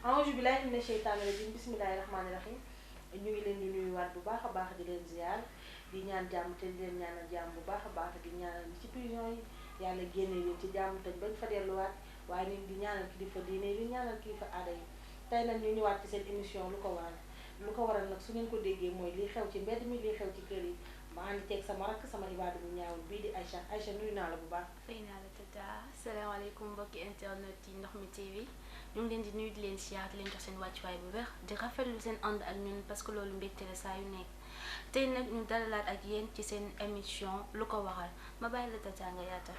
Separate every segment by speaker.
Speaker 1: aouzu billahi mina sheytaani rajim bismillahi rahmaani rahim ñu ngi leen di nuyuwaat bu baax a baax di leen ziar di ñaan jàmm te di leen ñaanal jàmm bu baax a baax di ñaanal ñi ci prison yi yàlla génne leen ci jàmm te bañ fa delluwaat waaye nit di ñaanal kilifa diine yi di ñaanal kilifa aada yi tey nag ñu ñëwaat ci seen émission lu ko waral nag su ngeen ko déggee mooy lii xew ci mbedd mi lii xew ci kër yi ma ànd ceeg sama rakk sama ibaadu bu ñaawul bii di Aïcha nuyu naa la bu baax.
Speaker 2: fay naa la tata salaamaaleykum mbokki internet yi Ndox Mi TV ñu ngi leen di nuyu di leen siyaar di leen jox seen wàccuwaay bu wér di rafetlu seen ànd ak ñun parce que loolu mbégte la saa yu nekk tey nag ñu dalalaat ak yéen ci seen émission lu ko waral ma bàyyi la tata nga yaatal.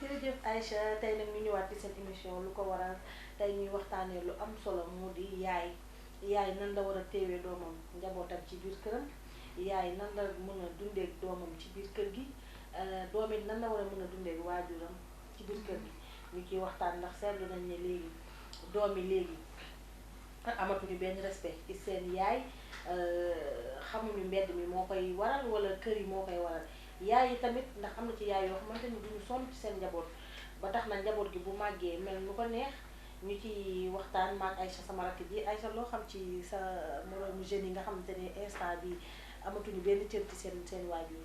Speaker 1: jërëjëf Aïcha tey nag ñu ñëwaat ci seen émission lu ko waral tey ñuy waxtaanee lu am solo mu di yaay nan la war a téewee doomam njabootam ci biir këram yaay nan la mën a dundeek doomam ci biir kër gi doom it nan la war a mën a dundeek waajuram ci biir kër gi ñu ciy waxtaan ndax seetlu nañ ne léegi doom yi léegi amatuñu benn respect ci seen yaay xamuñu mbedd mi moo koy waral wala kër yi moo koy waral yaay yi tamit ndax am na ci yaay yoo xamante ni duñu sonn ci seen njaboot ba tax na njaboot gi bu màggee mel nu ko neex ñu ci waxtaan maak Aïcha sama rakk ji Aïcha loo xam ci sa moroomu jeunes yi nga xamante ne instant bi amatuñu benn cër ci seen waajur.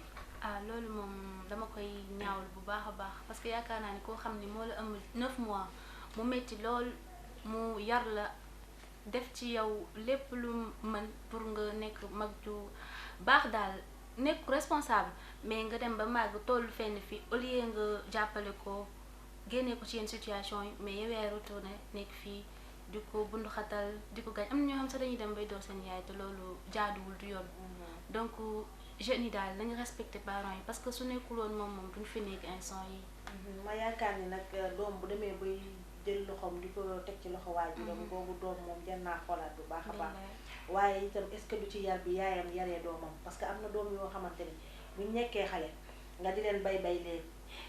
Speaker 2: Loolu moom dama koy ñaawul bu baax a baax parce que yaakaar naa ni koo xam ni moo la ëmb 9 mois mu metti lool mu yar la def ci yow lépp lu mën pour nga nekk mag ju baax daal nekk responsable mais nga dem ba màgg tollu fenn fi au lieu nga jàppale ko génne ko ci yenn situation yi mais yow yaay retourné nekk fii di ko bundu xatal di ko gaañ am na ñoo xam sax dañuy dem bay door seen yaay te loolu jaaduwul du yoon. donc jeunes yi daal nañu respecté parents yi parce que su nekkul woon moom duñ fi nekk instant yi.
Speaker 1: ma yaakaar ni nag doom bu demee bay jël loxoom di ko teg ci loxo waajuram googu doom moom jar naa xoolaat bu baax a baax. waaye itam est-ce que du ci yar bi yaayam yaree doomam parce que am na doom yoo xamante ni buñ nekkee xale nga di leen bay leen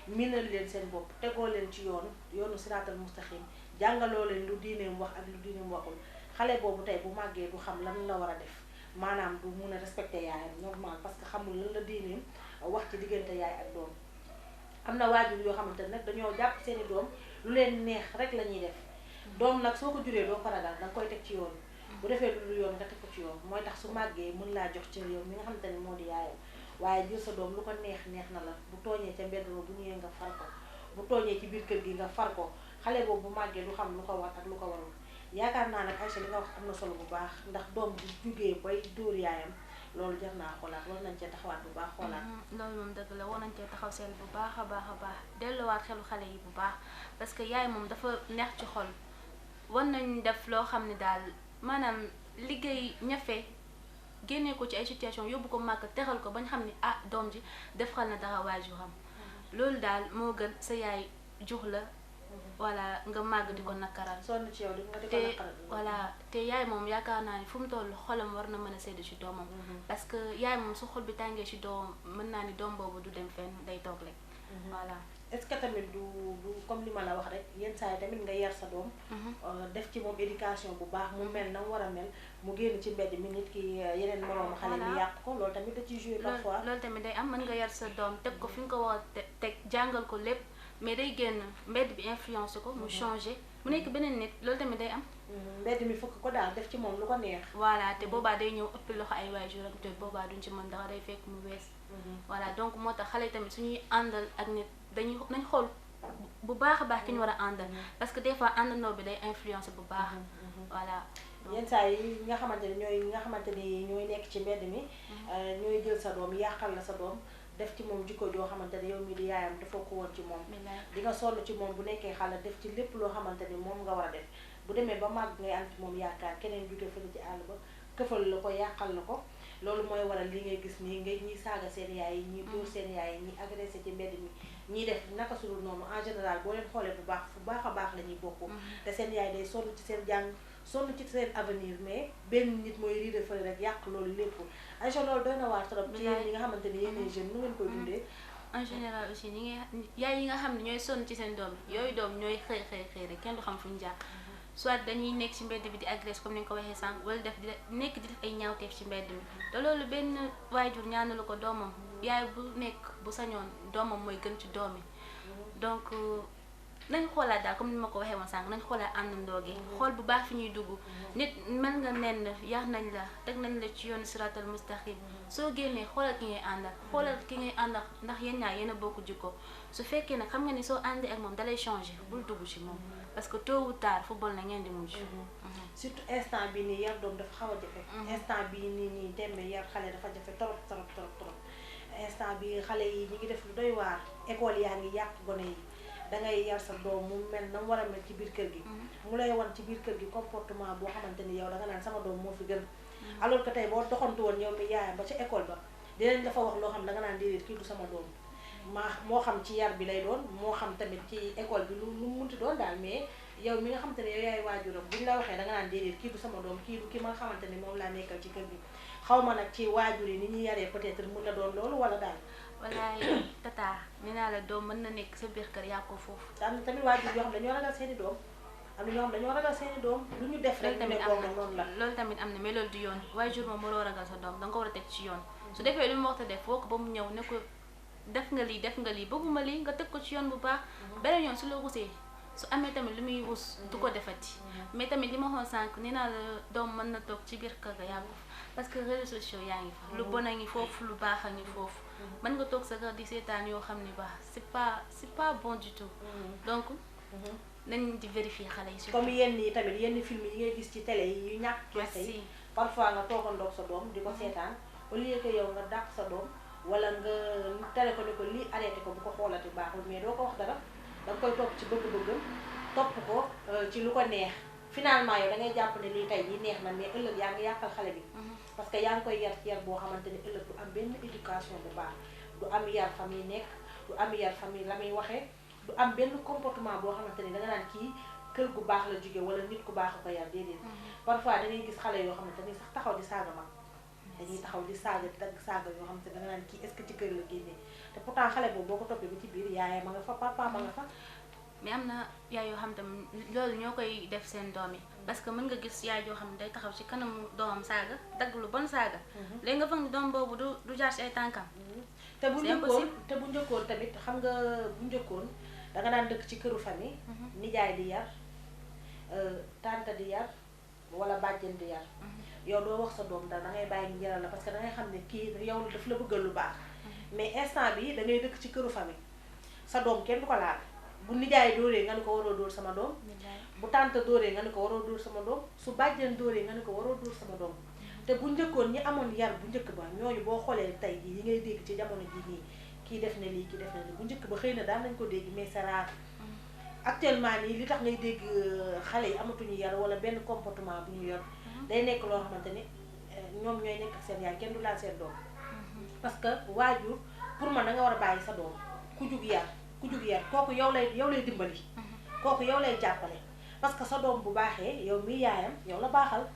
Speaker 1: minal leen seen bopp tegoo leen ci yoonu siraatal mustaxim jàngaloo leen lu diineem wax ak lu diineem waxul xale boobu tey bu màggee du xam lan la war a def maanaam du mun a respecté yaayam normal parce que xamul lan la diineem wax ci diggante yaay ak doom. am na waajur yoo xamante ne nag dañoo jàpp seeni doom lu leen neex rek la ñuy def doom nag soo ko juree doo ko ragal danga koy teg ci yoon bu defee lu yoon nga teg ko ci yoon mooy tax su màggee mën laa jox ci yow mi nga xamante ne moo di yaayam waaye jël sa doom lu ko neex na la bu tooñee ca mbedd bu ñëwee nga far ko bu tooñee ci biir kër gi nga far ko xale boobu bu màggee du xam lu ko war ak lu ko warul yaakaar naa nag Aïcha li nga wax am na solo bu baax ndax doom bu jugee bay dóor yaayam loolu jar naa xoolaat war nañ cee taxawaat bu baax xoolaat.
Speaker 2: loolu moom dëgg la war nañ cee taxaw seen bu baax a baax delluwaat xelu xale yi bu baax parce que yaay moom dafa neex ci xol war nañ def loo xam ne daal maanaam liggéey ñafe génnee ko ci ay situation yóbbu ko màgg teral ko ba ñu xam ne doom ji defal na dara waajuram loolu daal moo gën sa yaay jox la voilà nga màgg di ko nakaral.
Speaker 1: sonn ci yow di ko nakaral
Speaker 2: voilà te yaay moom yaakaar naa ni fu mu toll xolam war na mën a sedd ci doomam. parce que yaay moom su xol bi tàngee ci doom mën naa ni doom boobu du dem fenn day toog rek. voilà
Speaker 1: est-ce que tamit du comme li ma la wax rek yenn saa yi tamit nga yar sa doom. def ci moom éducation bu baax mu mel na mu war a mel mu génn ci mbedd mi nit ki yeneen moroomu xale bi yàq ko loolu tamit da ciy joué parfois.
Speaker 2: loolu tamit day am mën nga yar sa doom teg ko fi nga ko war a teg jàngal ko lépp. mais day génn mbedd bi influence ko mu changé mu nekk beneen nit loolu tamit day am.
Speaker 1: mbedd mi fukk ko daal def ci moom lu ko neex.
Speaker 2: voilà te boobaa day ñëw ëpp loxo ay waajuram te boobaa duñ ci mën dara day fekk mu wees. voilà donc moo tax xale tamit suñuy àndal ak nit nañ xool bu baax a baax ki ñu war a àndal parce que des fois àndandoo bi day influence bu baax. voilà.
Speaker 1: yenn saa yi nga xamante ne ñooy nekk ci mbedd mi. ñooy jël sa doom yàqal la sa doom. def ci moom jikko joo xamante ne yow mii di yaayam dafa ko woon ci moom di nga sonn ci moom bu nekkee xale def ci lépp loo xamante ni moom nga war a def bu demee ba màgg ngay am ci moom yaakaar keneen jóge fële ci àll ba këfal la ko yàqal la ko loolu mooy waral li ngay gis nii ngay ñiy saaga seen yaay yi ñi dóor seen yaay yi ñi agressé ci mbedd mi ñiy def naka sudul noonu en général boo leen xoolee bu baax a baax la ñuy bokk te seen yaay day sonn ci seen jàng sonn ci seen avenir mais benn nit mooy riide fële rek yàq loolu lépp Aïcha loolu doy na waar trop ci yéen ñi nga xamante ni yéen jeunes nu ngeen koy dundee
Speaker 2: en général aussi ñi nga yaay yi nga xam ne ñooy sonn ci seen doom yooyu doom ñooy xëy rek kenn du xam fu ñu jaar soit dañuy nekk ci mbedd bi di agresse comme ni nga ko waxee sànq wala def di nekk di def ay ñaawteef ci mbedd mi te loolu benn waajur ñaanalu ko doomam yaay bu nekk bu sañoon doomam mooy gën ci doom yi donc nañ xoolaat daal comme ni ma ko waxee woon sànq nañ xoolaat àndandoo gi xool bu baax fi ñuy dugg nit mel nga nenn yar nañ la teg nañ la ci yoonu siratal mustaqim soo génnee xoolal ki ngay àndal ndax yéen ñaar yéen a bokk jikko su fekkee nag xam nga ni soo àndee ak moom dalay changer bul dugg ci moom parce que tôt ou tard football na ngeen di mujj
Speaker 1: surtout instant bi nii yar doom dafa xaw a jafe instant bi nii dembe yar xale dafa jafe trop instant bi xale yi ñu ngi def lu doy waar école yaa ngi yàq gone yi dangay yar sa doom mu mel na mu war a mel ci biir kër gi mu lay wan ci biir kër gi comportement boo xamante ni yow danga naan sama doom moo fi gën alors que tey boo doxantu woon yow mi yaayam ba ca école ba dinañ dafa wax loo xam danga naan déedéet kii du sama doom moo xam ci yar bi lay doon moo xam tamit ci école bi lu mu munti doon daal mais yow mi nga xamante ne yow yaay waajuram buñ la waxee danga naan déedéet kii du sama doom kii du ki ma nga xamante ni moom laa nekkal ci kër gi xaw ma nag ci waajur yi ni ñuy yaree peut-être mën na doon loolu wala daal
Speaker 2: walaay tata nee naa la doom mën na nekk sa biir kër yaa ko foofu
Speaker 1: am na tamit waajur yoo xam dañoo ragal seeni doom am na ñoo xam dañoo ragal seeni doom lu ñu def rek tamit am na noonu la
Speaker 2: loolu tamit am na mais loolu du yoon waajur moom waroo ragal sa doom danga ko war a teg ci yoon su defee lu mu wax te def woo ko ba mu ñëw ne ko def nga lii bëgguma lii nga teg ko ci yoon bu baax beneen yoon su la rusee su amee tamit lu muy rus du ko defati mais tamit li ma waxoon sànq nee naa la doom mën na toog ci biir kër ga yàggu parce que réseaux sociaux yaa ngi fa lu bon a ngi foofu lu baax a ngi foofu mën nga toog sa kër di seetaan yoo xam ne baax c'est pas bon du tout donc nañ di vérifier xale yi
Speaker 1: comme yenn yi tamit yenn film yi ngay gis ci télé yi yu ñàkk kersa yi parfois nga toogandoog sa doom di ko seetaan au lieu que yow nga dàq sa doom wala nga tere ko ne ko lii arrêté ko bu ko xoolati baaxul mais doo ko wax dara danga koy topp ci bëgg-bëggam topp ko ci lu ko neex finalement yow da ngay jàpp ne lii tey yi neex na mais ëllëg yaa ngi yàqal xale bi parce que yaa ngi koy yar ci yar boo xamante ni ëllëg du am benn éducation bu baax du am yar fa muy nekk du am yar fa muy la muy waxee du am benn comportement boo xamante ni da nga naan kii kër gu baax la jóge wala nit ku baax a ko yar déedéet parfois da ngay gis xale yoo xamante ni sax taxaw di saaga mag dañuy taxaw di saaga di dagg saaga yoo xamante ni da nga naan kii est-ce que ci kër la génnee te pourtant xale boobu boo ko toppee ba ci biir yaayam ma nga fa papa ma nga fa
Speaker 2: mais am na yaay yoo xam tamit loolu ñoo koy def seen doom yi parce que mën nga gis yaay yoo xam ne day taxaw ci kanamu doomam saaga dagg lu bon saaga léegi nga foog ni doom boobu du jaar ci ay tànkam
Speaker 1: te bu njëkkoon tamit xam nga bu njëkkoon danga daan dëkk ci këru famille nijaay di yar tante di yar wala bàjjen di yar yow doo wax sa doom dara dangay bàyyi ñu yaral la parce que dangay xam ne kii yow daf la bëggal lu baax mais instant bi dangay dëkk ci këru famille sa doom kenn du ko laal bu nijaay dóoree nga ne ko waroo dóor sama doom bu tante dóoree nga ne ko waroo dóor sama doom su bàjjen dóoree nga ne ko waroo dóor sama doom te bu njëkkoon ñi amoon yar bu njëkk ba ñooñu boo xoolee tey jii yi ngay dégg ci jamono ji nii kii def na lii kii def na lii bu njëkk ba xëy na daan nañ ko dégg mais c'est rare actuellement nii li tax ngay dégg xale yi amatuñu yar wala benn comportement bu ñu yor day nekk loo xamante ni ñoom ñooy nekk ak seen yaay kenn du laal seen doom parce que waajur pour man da nga war a bàyyi sa doom ku jug yar kooku yow lay dimbali kooku yow lay jàppale parce que sa doom bu baaxee yow mi yaayam yow la baaxal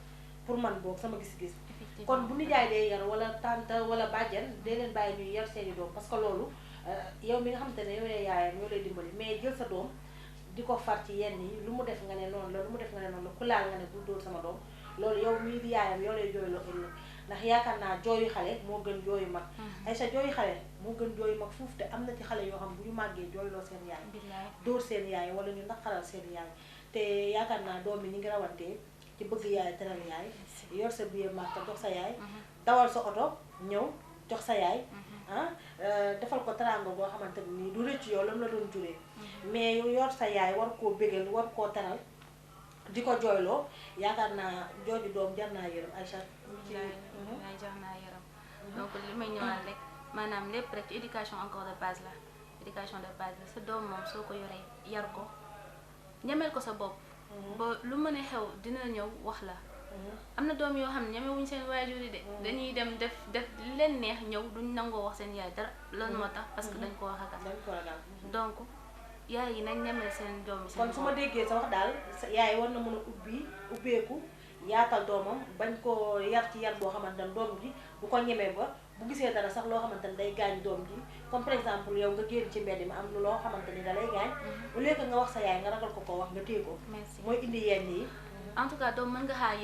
Speaker 1: pour man boog sama gis-gis kon bu nijaay dee yar wala tante wala bàjjen dee leen bàyyi ñuy yar seeni doom parce que loolu yow mi nga xamante ne yow lay yaayam yow lay dimbali mais jël sa doom di ko far ci yenn yi lu mu def nga ne noonu la lu mu def nga ne noonu la ku laal nga ne bu dóor sama doom loolu yow mii di yaayam yow lay jooyloo ëllëg ndax yaakaar naa jooyu xale moo gën jooyu mag ay sa jooyu xale moo gën jooyu mag fuuf te am na ci xale yoo xam bu ñu màggee jooyloo seen yaay dóor seen yaay wala ñu naqaral seen yaay te yaakaar naa doom bi ñu ngi rawantee ci bëgg yaay teral yaay yor sa billet Makka jox sa yaay dawal sa oto ñëw jox sa yaay defal ko teraanga boo xamante ni du rëcc yow lam la doon juree mais yor sa yaay war koo bégal war koo teral di ko jooyloo yaakaar naa jooju doom jar naa yërëm Aïcha
Speaker 2: jar naa yërëm donc li may ñëwaat rek maanaam lépp rek ci éducation encore de base la éducation de base la sa doom moom soo ko yoree yar ko ñemeel ko sa bopp ba lu mën a xew dina ñëw wax la am na doom yoo xam ne ñeme wuñ seen waajur yi de dañuy dem def li leen neex ñëw duñ nangoo wax seen yaay dara loolu moo tax parce que dañ koo ragal donc yaay yi nañ ñemee seen doom yi seen
Speaker 1: kon su ma déggee sa wax daal sa yaay war na mën a ubbeeku yaatal doomam bañ koo yar ci yar boo xamante ne doom ji bu ko ñemee ba bu gisee dara sax loo xamante ne day gaañ doom ji comme par exemple yow nga génn ci mbedd mi am lu loo xamante ni da lay gaañ au lieu que nga wax sa yaay nga ragal ko koo wax nga téye ko
Speaker 2: merci
Speaker 1: mooy indi yenn yi
Speaker 2: en tout cas doom mën nga xaa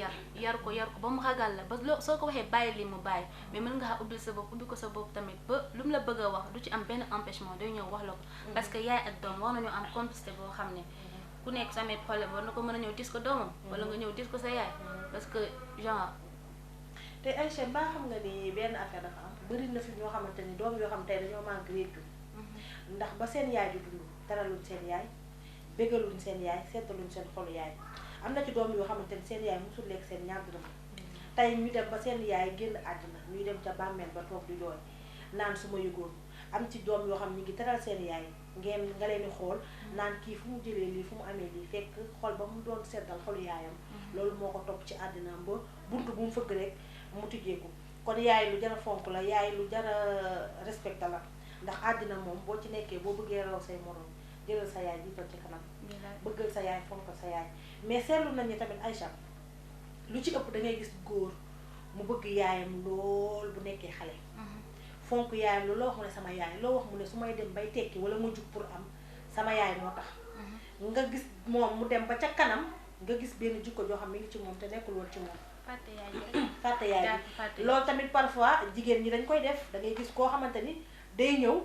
Speaker 2: yar ko ba mu ragal la ba loo soo ko waxee bàyyi li mu bàyyi mais mën nga xaa ubbi sa bopp ubbi ko sa bopp tamit ba lu mu la bëgg a wax du ci am benn empêchement day ñëw wax la ko parce que yaay ak doom war nañoo am complicité boo xam ne ku nekk sa amee problème war na ko mën a ñëw dis ko doomam wala nga ñëw dis ko sa yaay parce que genre
Speaker 1: te Aïcha mbaa xam nga ni benn affaire dafa am bëri na fi ñoo xamante ni doom yoo xam tey dañoo manque réccu ndax ba seen yaay di dund teraluñ seen yaay bégaluñ seen yaay seddaluñ seen xolu yaay am na ci doom yoo xamante ni seen yaay mosul lekk seen ñaar dërëm tey ñu dem ba seen yaay génn àddina ñuy dem ca bàmmeel ba toog di jooy naan su ma yëgoon am ci doom yoo xam ñu ngi teral seen yaay nga leen di xool naan kii fu mu jëlee lii fu mu amee lii fekk xol ba mu doon seddal xolu yaayam loolu moo ko topp ci àddinaam ba buntu bu mu fëgg rek mu tijjeeku kon yaay lu jara fonk la yaay lu jara respecté la ndax àddina moom boo ci nekkee boo bëggee raw say morom jëlal sa yaay jiital ci kanam bëggal sa yaay fonk sa yaay mais seetlu nañ ni tamit Aïcha lu ci ëpp da ngay gis góor mu bëgg yaayam lool bu nekkee xale fonk yaayam lu loo wax mu ne sama yaay loo wax mu ne su may dem bay tekki wala ma jug pour am sama yaay moo tax nga gis moom mu dem ba ca kanam nga gis benn jikko joo xam ne ngi ci moom te nekkul woon ci moom fàtte yaay bi loolu tamit parfois jigéen ñi dañ koy def da ngay gis koo xamante ni day ñëw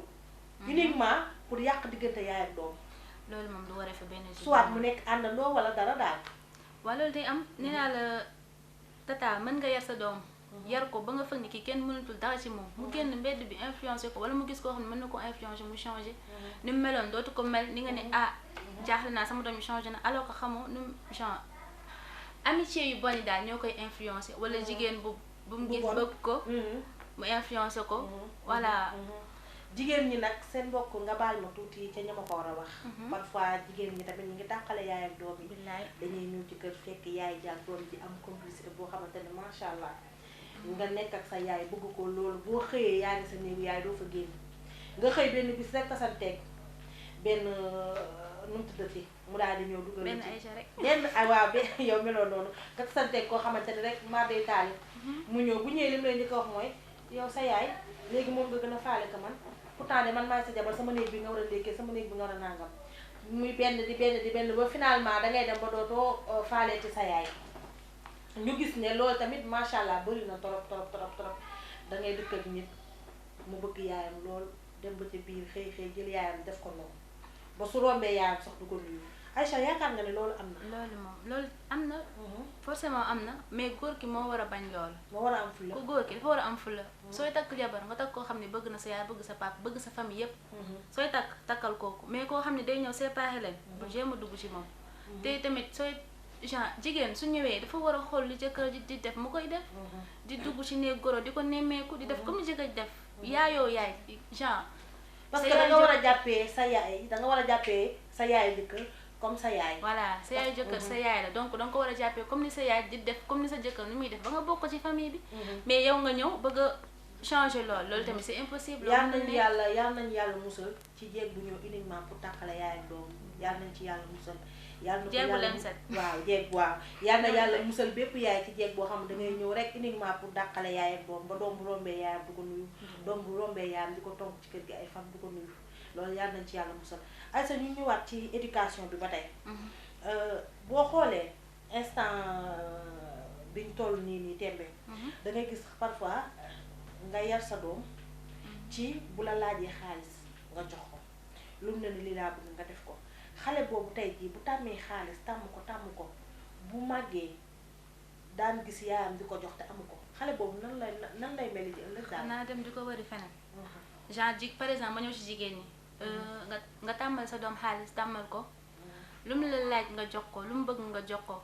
Speaker 1: uniquement pour yàq diggante yaay ak doom
Speaker 2: loolu moom du waree fa benn
Speaker 1: soit mu nekk àndandoo wala dara daal
Speaker 2: waaw loolu day am nee naa la tata mën nga yar sa doom yar ko ba nga fëg ni kii kenn mënatul dara ci moom mu génn mbedd bi influencé ko wala mu gis koo xam ne mën na ko influencé mu changé ni mu meloon dootu ko mel ni nga ne ah jaaxle naa sama doom yi changé na alors que xamoo nu genre amitié yu bon yi daal ñoo koy influencé wala jigéen bu mu gis bëgg ko mu influencé ko voilà
Speaker 1: jigéen ñi nag seen mbokk nga baal ma tuuti ca ña ma ko war a wax parfois jigéen ñi tamit ñi ngi tàqale yaay ak doom yi dañuy ñëw ci kër fekk yaay jàll doom ji am complicité boo xamante ne macha allah nga nekk ak sa yaay bëgg ko loolu boo xëyee yaa ngi sa néegu yaay doo fa génn nga xëy benn bis rek tasanteeg benn nu mu tuddati mu daal di ñëw dugal
Speaker 2: benn Aïcha rek
Speaker 1: benn waaw benn yow meloon noonu nga tasanteeg koo xamante ne rek maa day taali mu ñëw bu ñëwee li mu leen di ko wax mooy yow sa yaay léegi moom nga gën a faale ka man pourtant de man maay sa jabar sama néeg bi nga war a ndékkee sama néeg bi nga war a nangam muy benn ba finalement dangay dem ba dootoo faale ci sa yaay ñu gis ne loolu tamit macha allah bëri na trop dangay dëkk ak nit mu bëgg yaayam lool dem ba ci biir xëy jël yaayam def ko noonu ba su rombee yaayam sax du ko nuyu Aïcha yaakaar nga ne loolu am na.
Speaker 2: loolu moom loolu am na. forcément am na mais góor ki moo war a bañ loolu.
Speaker 1: moo war a am fulla
Speaker 2: ku góor ki dafa war a am fulla. sooy takk jabar nga takk koo xam ne bëgg na sa yaay bëgg sa papa bëgg sa famille yépp sooy takkal kooku mais koo xam ne day ñëw séparé leen. bu jéem a dugg ci moom. te tamit sooy genre jigéen su ñëwee dafa war a xool li jëkkër ji di def mu koy def. di dugg ci néeg goro di ko nemmeeku di def comme jëkkër ji def. yaayoo yaay genre.
Speaker 1: parce que da nga war a jàppee sa yaay da nga war a jàppee sa yaay jëkkër comme sa yaay.
Speaker 2: voilà sa yaay jëkkër sa yaay la donc danga ko war a jàppee comme ni sa yaay di def comme ni sa jëkkër ni muy def ba nga bokk ci famille bi. mais yow nga ñëw bëgg a changer loolu tamit c'est impossible.
Speaker 1: yal nañu yàlla musal ci jéeg bu ñëw uniquement pour tàqale yaay ak doom yal nañu ci yàlla musal. yal na
Speaker 2: jéeg bu leen set
Speaker 1: waaw yal na yàlla musal bépp yaay ci jéeg boo xam ne dangay ñëw rek uniquement pour dàqale yaay ak doom ba doom bu rombee yaayam du ko nuyu. doom bu rombee yaayam di ko tonk ci kër gi ay fan du ko nuyu loolu yal nañ ci yàlla musal. Aïcha ñu ñëwaat ci éducation bi ba tey. boo xoolee instant biñ toll nii tembe da ngay gis parfois nga yar sa doom ci bu la laajee xaalis nga jox ko lu mu ne ni lii laa bëgg nga def ko xale boobu tey jii bu tàmmee xaalis tàmm ko bu màggee daan gis yaayam di ko jox te amu ko xale boobu nan lay mel ji ëllëg daal.
Speaker 2: naa dem di ko wëri feneen. genre par exemple ma ñëw ci jigéen ñi. nga tàmmal sa doom xaalis tàmmal ko lu mu la laaj nga jox ko lu mu bëgg nga jox ko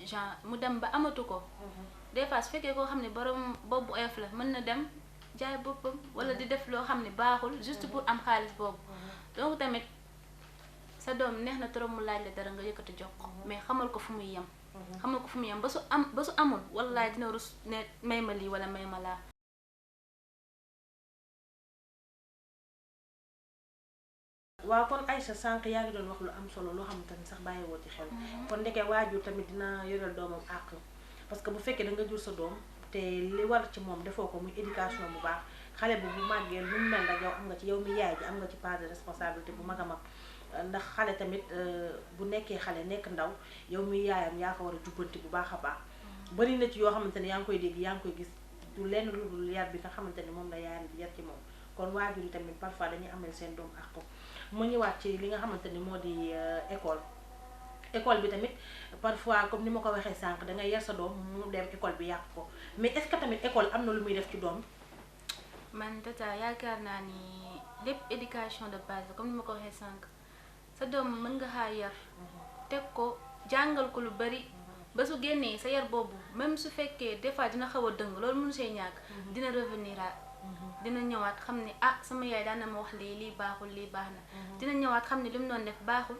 Speaker 2: genre mu dem ba amatu ko des fois su fekkee koo xam ne borom boobu oyof la mën na dem jaay boppam wala di def loo xam ne baaxul juste pour am xaalis boobu donc tamit sa doom neex na trop mu laaj la dara nga yëkkati jox ko mais xamal ko fu muy yem xamal ko fu muy yem ba su amul wallaay dina rus ne may ma lii wala may ma laa
Speaker 1: waaw kon Aïcha sànq yaa ngi doon wax lu am solo loo xamante ni sax bàyyiwoo ci xel kon ndeke waajur tamit dina yoral doomam àq parce que bu fekkee da nga jur sa doom te li war ci moom defoo ko muy éducation bu baax xale bu màggee lu mu mel rek yow am nga ci yow mi yaay ji am nga ci part de responsabilité bu mag a mag ndax xale tamit bu nekkee xale nekk ndaw yow mi yaayam yaa ko war a jubbanti bu baax a baax bari na ci yoo xamante ni yaa ngi koy dégg yaa ngi koy gis du lenn lu dul yar bi nga xamante ni moom la yaayam di yar ci moom kon waajur yi tamit parfois dañuy amel seen doom àq mu ñëwaat ci li nga xamante ni moo di école bi tamit parfois comme ni ma ko waxee sànq dangay yar sa doom mu dem école bi yàq ko mais est-ce que tamit école am na lu muy def ci doom.
Speaker 2: man tata yaakaar naa ni lépp éducation de base comme ni ma ko waxee sànq sa doom mën nga xaar yar teg ko jàngal ko lu bari ba su génnee sa yar boobu même su fekkee des fois dina xaw a dëng loolu mënu see ñàkk dina revenir dina ñëwaat xam ne ah sama yaay daan na ma wax lii baaxul lii baax na dina ñëwaat xam ne li mu doon def baaxul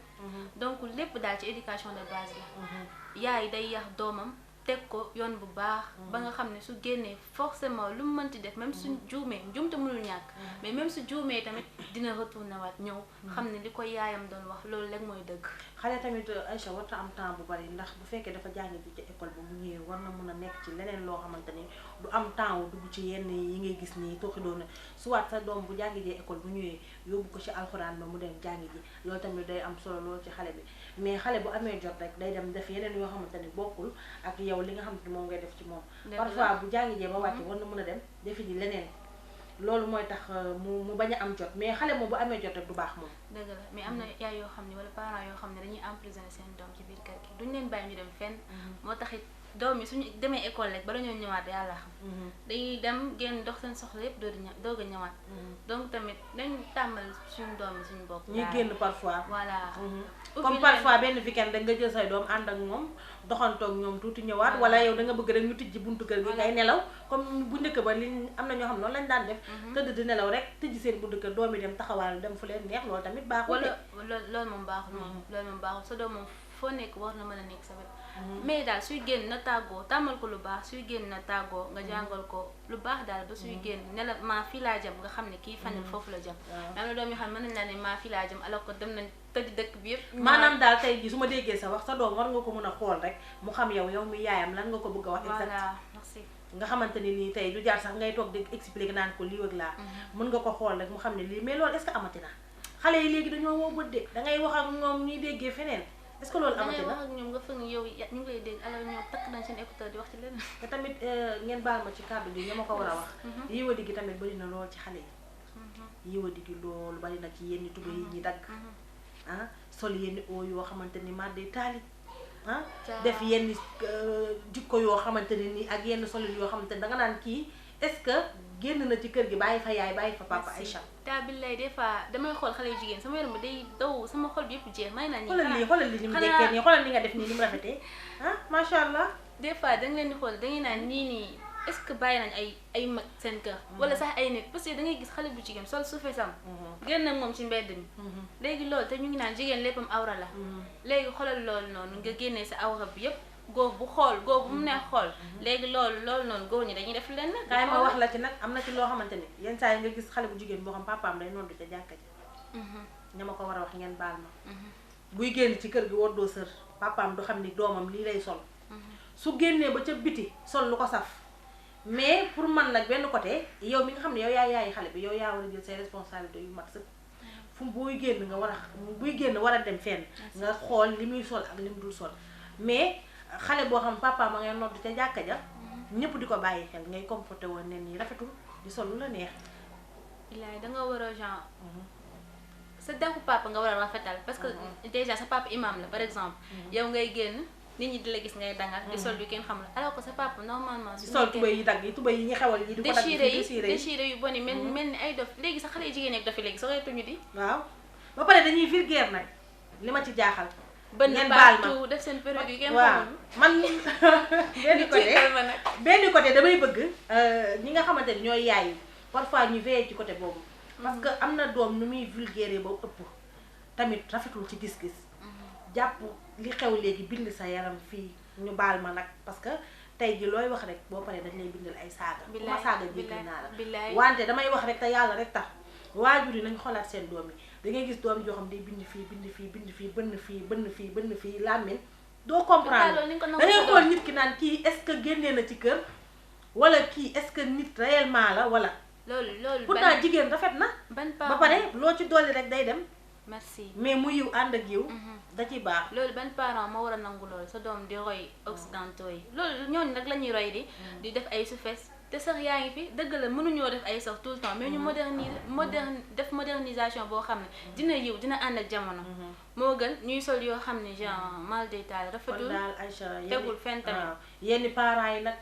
Speaker 2: donc lépp daal ci éducation de base la yaay day yar doomam teg ko yoon bu baax ba nga xam ne su génnee forcément lu mu mënti def même su juumee njuumte mënul ñàkk mais même su juumee tamit dina retourné waat ñëw xam ne li ko yaayam doon wax loolu rek mooy dëgg.
Speaker 1: xale tamit Aïcha warta am temps bu bari ndax bu fekkee dafa jàngi bi ci école bi mu ñëwee war na mën a nekk ci leneen loo xamante ni du am temps wu dugg ci yenn yi ngay gis nii tooxi doona soit sa doom bu jàngi jee école bu ñëwee yóbbu ko ci alxuraan ba mu dem jàngi ji loolu tamit day am solo loolu ci xale bi mais xale bu amee jot rek day dem def yeneen yoo xamante ni bokkul ak yow li nga xamante ni moom ngay def ci moom parfois bu jàngi jee ba wàcce war na mën a dem defi ji leneen loolu mooy tax mu bañ a am jot mais xale moom bu amee jot rek du baax moom.
Speaker 2: dëgg la mais am na yaay yoo xam ne wala parents yoo xam ne dañuy emprisonné seen doom ci biir kër gi duñ leen bàyyi ñu dem fenn. moo tax it doom yi suñu demee école rek bala ñoo ñëwaat yàlla xam. dañuy dem génn dox seen soxla yépp doog a ñëwaat. donc tamit dañ tàmmal suñu doom yi suñu bopp.
Speaker 1: ñuy génn parfois.
Speaker 2: voilà.
Speaker 1: comme parfois benn weekend da nga jël say doom ànd ak moom doxantoog ñoom tuuti ñëwaat wala yow da nga bëgg rek ñu tijji buntu kër gi ngay nelaw comme bu njëkk ba li am na ñoo xam noonu lañ daan def tëdd di nelaw rek tijji seen buntu kër doom yi dem taxawaal dem fu leen neex loolu tamit baaxul
Speaker 2: wala loolu moom baaxul moom loolu moom baaxul sa doom moom foo nekk war na mën a nekk sa wet mais daal suy génn na tàggoo tàmmal ko lu baax suy génn na tàggoo nga jàngal ko lu baax daal ba suy génn ne la maa fii laa jëm nga xam ne kii fanil foofu la jëm am na doom yoo xam ne mën nañ naa ne maa fii laa jëm alors que dem nañ tëj dëkk bi yëpp
Speaker 1: maanaam daal tey jii su ma déggee sa wax sa doom war nga ko mën a xool rek mu xam yow mi yaayam lan nga ko bëgg a wax exact
Speaker 2: voilà merci
Speaker 1: nga xamante ni nii tey du jaar sax ngay toog di expliquer naan ko lii ak laa mën nga ko xool rek mu xam ne lii mais loolu est-ce que amati na xale yi léegi dañoo woo bët de dangay wax ak ñoom ñuy déggee feneen est-ce que loolu amati na
Speaker 2: dangay wax ak ñoom nga fëgg yow ñu ngi lay dégg alors ñoom takk nañ seen écouteur di wax ci leneen
Speaker 1: te tamit ngeen baal ma ci kàddu gi ñoo ma ko war a wax yiwadi gi tamit bari na lool ci xale yi yiwadi gi loolu bari na ci yenn tuba yi ñi dagg ah sol yenn oo yoo xamante ni mar day taali ah def yenn jikko yoo xamante ne nii ak yenn solin yoo xamante ni danga naan kii est-ce que génn na ci kër gi bàyyi fa yaay bàyyi fa papa Aïcha
Speaker 2: taa billaay des fois damay xool xale yu jigéen sama yaram bi day daw sama xol bi yëpp jeex may naa
Speaker 1: xoolal li ni mu dekkee nii xoolal li nga def nii ni mu rafetee ah macha allah
Speaker 2: des fois danga leen di xool dangay naan nii est-ce que bàyyi nañ ay mag seen kër wala sax ay nit parce que da ngay gis xale bu jigéen sol suufee sam génn ak moom ci mbedd mi léegi loolu te ñu ngi naan jigéen léppam awra la léegi xoolal loolu noonu nga génnee sa awra bi yëpp góor bu mu neex xool léegi loolu noonu góor ñi dañuy def lenn
Speaker 1: kaay ma wax la ci nag am na ci loo xamante ni yenn saa yi nga gis xale bu jigéen boo xam papaam day noddu ca jàkka ji ña ma ko war a wax ngeen baal ma buy génn ci kër gi woddoo sër papaam du xam ni doomam lii lay sol su génnee ba ca biti sol lu ko saf mais pour man nag benn côté yow mi nga xam ne yow yaay xale bi yow yaa war a jël say responsabilités yu mat sëpp fu buy génn nga buy génn war a dem fenn nga xool li muy sol ak li mu dul sol mais xale boo xam papa ma ngay nodd ca jàkka ja ñëpp di ko bàyyi xel ngay comporté woon nen nii rafetul di sol lu la neex
Speaker 2: ilaay danga war a genre sa defu papa nga war a rafetal parce que déjà sa papa imam la par exemple yow ngay génn nit ñi di la gis ngay dangal di sol yu kenn xamul alors que sa papa normalement
Speaker 1: di sol tubéy yi dagg yi tubéy yi ñu xewal yi di ko dagg
Speaker 2: déchiré yu bon yi mel ni ay dof léegi sax xale yu jigéen ak dofi léegi soo reetuñu di
Speaker 1: waaw ba pare dañuy vulgaire nag li ma ci jaaxal
Speaker 2: ngeen baal ma def seen période yu kenn xamul
Speaker 1: man benn côté damay bëgg ñi nga xamante ni ñooy yaay yi parfois ñu veillé ci côté boobu parce que am na doom nu muy vulgaire ba ëpp tamit rafetul ci gis-gis jàpp li xew léegi bind sa yaram fii ñu baal ma nag parce que tey ji looy wax rek boo paree dañ lay bindal ay saaga bu ma saaga jéggal naa la wante damay wax rek te yàlla rek tax waajur yi nañ xoolaat seen doom yi da ngay gis doom joo xam day bind fii bënn fii làmmiñ doo comprendre da ngay xool nit ki naan kii est-ce que génnee na ci kër wala kii est-ce que nit réellement la wala
Speaker 2: loolu
Speaker 1: pourtant jigéen rafet na ba pare loo ci dolli rek day dem
Speaker 2: merci
Speaker 1: mais mu yiw ànd ak yiw da ci baax
Speaker 2: loolu ban parent moo war a nangu loolu sa doom di roy occidentaux yi loolu ñooñu nag la ñuy roy di def ay suufees te sax yaa ngi fi dëgg la mënuñoo def ay sax tout le temps mais ñu def modernisation boo xam ne dina yiw dina ànd ak jamono moo gën ñuy sol yoo xam ne genre mal détail rafetul
Speaker 1: daal Aïcha
Speaker 2: tegul fenn tamit
Speaker 1: yenn parents yi nag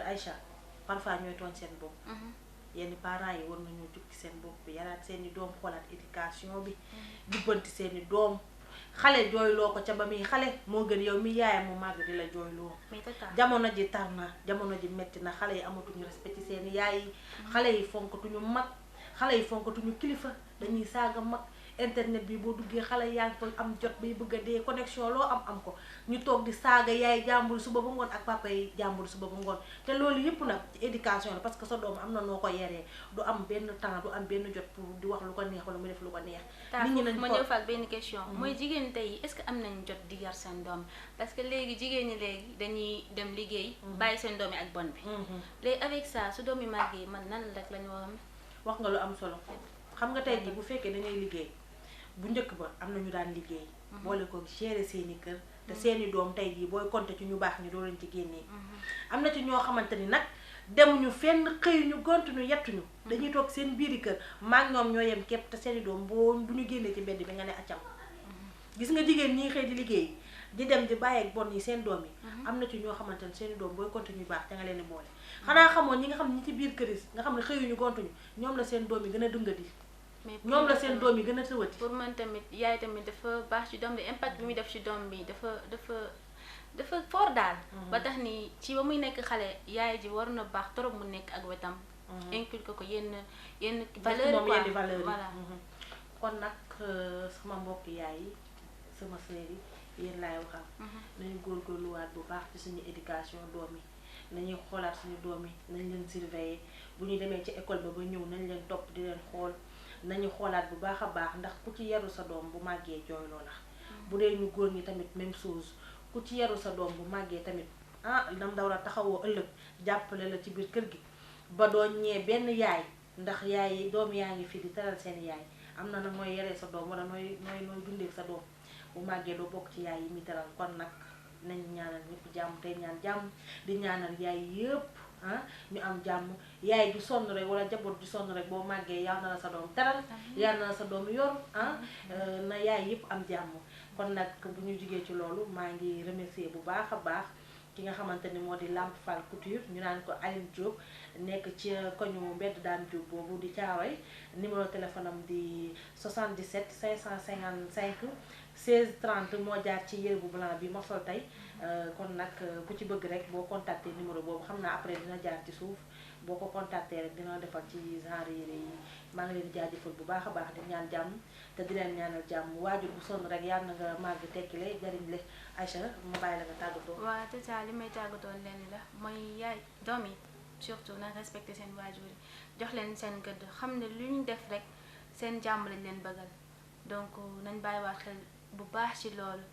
Speaker 1: Aïcha parfois ñooy tooñ seen bopp yenn parents yi war nañoo jukki seen bopp yaraat seeni doom xoolaat éducation bi jubbanti seeni doom xale jooyloo ko ca ba muy xale moo gën yow mi yaayam mu màgg di la jooyloo jamono ji tar na jamono ji metti na xale yi amatuñu respect ci seeni yaay yi xale yi fonkatuñu mag xale yi fonkatuñu kilifa dañuy saaga mag internet bi boo duggee xale yaa ngi koy am jot bay bëgg a dee connexion loo am ko ñu toog di saaga yaay jàmbur suba ba ngoon ak papa yi jàmbur suba ba ngoon te loolu yëpp nag ci éducation la parce que sa doom am na noo ko yeree du am benn temps du am benn jot pour di wax lu ko neex wala mu def lu ko neex nit ñi nañ
Speaker 2: ma ñëw faak benn question mooy jigéen tey est-ce que am nañ jot di yar seen doom parce que léegi jigéen ñi léegi dañuy dem liggéey bàyyi seen doom yi ak bon bi léegi avec ça su doom yi màggee man nan rek la ñu war a
Speaker 1: wax nga lu am solo xam nga tey jii bu fekkee dañuy liggéey bu njëkk ba am na ñu daan liggéey boole ko gérer seeni kër te seeni doom tey jii booy compter ci ñu baax ñi doo leen ci génnee am na ci ñoo xamante ni nag demuñu fenn xëyuñu gontuñu yettuñu dañuy toog seen biiri kër maag ñoom ñoo yem képp te seeni doom boo bu ñu génnee ci mbedd bi nga ne accam gis nga jigéen ñi xëy di liggéey di dem di bàyyi ak bon yi seen doom yi am na ci ñoo xamante ni seeni doom booy compter ñu baax te nga leen di boole xanaa xamoon ñi nga xam ne ñi ci biir kër yi nga xam ne xëyuñu gontuñu ñoom la seen doom yi gën a dungadi ñoom la seen doom yi gën a tëwati
Speaker 2: pour man tamit yaay tamit dafa baax ci doom bi impact bi muy def ci doom bi dafa fort daal ba tax ni ci ba muy nekk xale yaay ji war na baax trop mu nekk ak wetam inculque ko yenn valeur
Speaker 1: quoi valeur
Speaker 2: voilà
Speaker 1: kon nag sama mbokk yaay yi sama sœur yi yéen laay waxal nañu góorgóorluwaat bu baax ci suñu éducation doom yi nañuy xoolaat suñu doom yi nañ leen surveiller bu ñu demee ci école ba ñëw nañ leen topp di leen xool nañu xoolaat bu baax a baax ndax ku ci yaru sa doom bu màggee jooyloo la bu dee ñu góor ñi tamit même chose ku ci yaru sa doom bu màggee tamit nam da war a taxawoo ëllëg jàppale la ci biir kër gi ba doo ñee benn yaay ndax yaay doom yaa ngi fi di teral seen yaay am na nag nooy yaree sa doom wala nooy dundee sa doom bu màggee doo bokk ci yaay yi muy teral kon nag nañ ñaanal ñëpp jàmm tey ñaan jàmm di ñaanal yaay yëpp ñu am jàmm yaay du sonn rek wala jaboot du sonn rek boo màggee yal na la sa doom teral yal na la sa doom yor na yaay yëpp am jàmm kon nag bu ñu jugee ci loolu maa ngi remercier bu baax a baax ki nga xamante ni moo di Lamp Fall Couture ñu naan ko Aline Diop nekk ci koñu mbedd Dame Diop boobu di Thiaroye numéro téléphone am di 77 555 16 30 moo jaar ci yére bu blanc bi ma sol tey kon nag ku ci bëgg rek boo contacté numéro boobu xam naa après dina jaar ci suuf boo ko contacté rek dina defal ci genre yére yi maa ngi leen di jaajëfal bu baax a baax di ñaan jàmm te di leen ñaanal jàmm waajur bu sonn rek yàlla na nga màgg tekkile jariñ le Aïcha ma bàyyi la nga tàggatoo.
Speaker 2: waaw te ça li may tàggatoo leen la mooy yaay doom yi surtout na respecté seen waajur yi jox leen seen gëdd xam ne lu ñu def rek seen jàmm lañ leen bëggal donc nañ bàyyiwaat xel bu baax ci loolu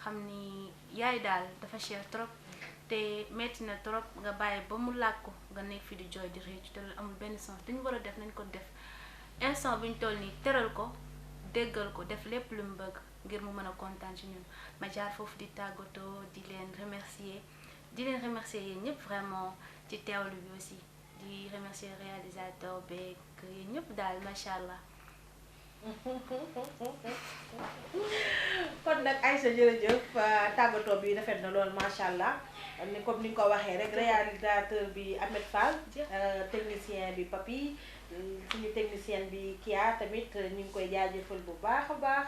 Speaker 2: xam ni yaay daal dafa cher trop te metti na trop nga bàyyi ba mu làkku nga nekk fi di jooy di réccu te loolu amul benn sens dañu war a def nañ ko def instant bi ñu toll nii teral ko déggal ko def lépp lu mu bëgg ngir mu mën a kontaan ci ñun ma jaar foofu di tàggatoo di leen remercier yéen ñëpp vraiment ci teewlu bi aussi di remercier réalisateur beeg yéen ñëpp daal macha allah.
Speaker 1: kon nag Aïcha jërëjëf tàggatoo bi rafet na loolu macha allah ni comme ni nga ko waxee rek réalisateur bi Ahmed Fall technicien bi Papi suñu technicien bi Kia tamit ñu ngi koy jaajëfal bu baax a baax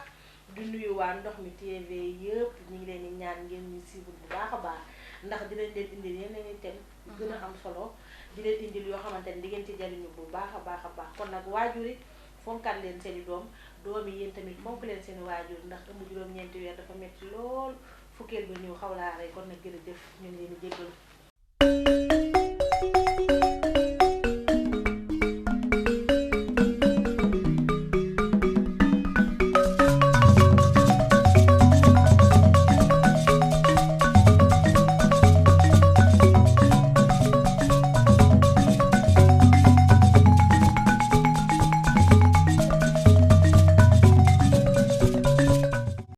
Speaker 1: di nuyu waa Ndox mi TV yëpp ñu ngi leen di ñaan ngeen ñu suivre bu baax a baax ndax dinañ leen indil yeneen i thème gën a am solo di leen indil yoo xamante ni di ngeen ci jariñu bu baax a baax kon nag waajur yi fonkat leen seen i doom yi yéen tamit fonk leen seen i waajur ndax ëmb juróom-ñeenti weer dafa metti lool fukkeel ba ñëw xaw laa rey kon nag jërëjëf ñu ngi leen di jéggalu